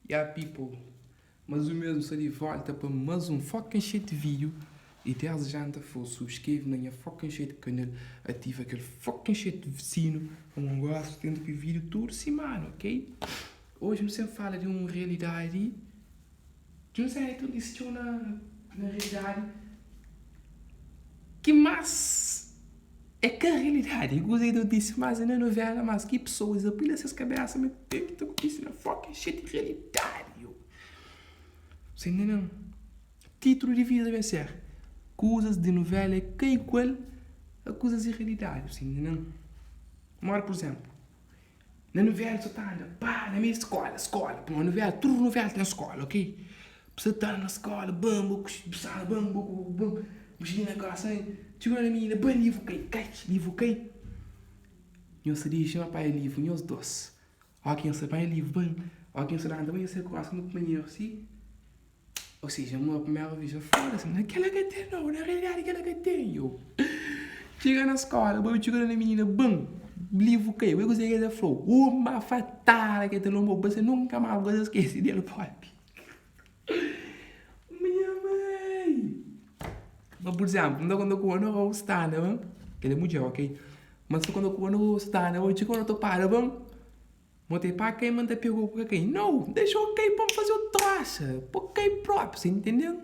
Ya people, mas o mesmo sta di volta pa mas um fucking shit video e desde já nta fla subscreve na nha fucking shit canal, ativa kel fucking shit sino pa un gosta tenta ki video tudo simana ok? Hoje nu sem fala di um realidade di um sena ki akontise na na realidade ki mas É ka realidadi, é kuza ki ta kontise más na novela, mas ki pesoas ta pui na ses kabesa ma ten ki ta kontise na fucking shit realidadi yo. Sa ntende? Titulu di vídiu ta ben ser Kuzas di novela é ka igual a kuzas di realidadi, sa ntende? Modi pur izénplu, na novela sa ta anda pa na meiu di skola, skola, pamodi novela, tudu novela ten skola, ok? Sa ta na skola, bam, bam, bam, Txiga na minina, ba livru kai, kai, livru kai. Nhos ta dixa ma panha livru nhos dos. Óki nhos ta panha livru, ban, óki nhos ta lanta, ban nhos sai ku asa na kunpanheru si. Ou seja, amor a primera vista, foda-se, na kela ka ten nau, na realidadi kela ka ten, yo. Txiga na skola, bai txiga na minina, ban, livru kai, bai kuzê ki el ta fla-u, uma fatara ki el ta lonba-u, pa se nunka más bu ka ta skese del propi. Minha mãe! Ma pur izénplu, N ta konta ku Ana Rose Stana ba, kel é mudjer, ok? Ma N ta konta ku Ana Rose Stana ba, txeu ki N ta para ba, N ta pa kai ma N ta pega-u pa kai. Nau! Dexa-u kai pa N faze-u trosa, pa kai propi, sa intende?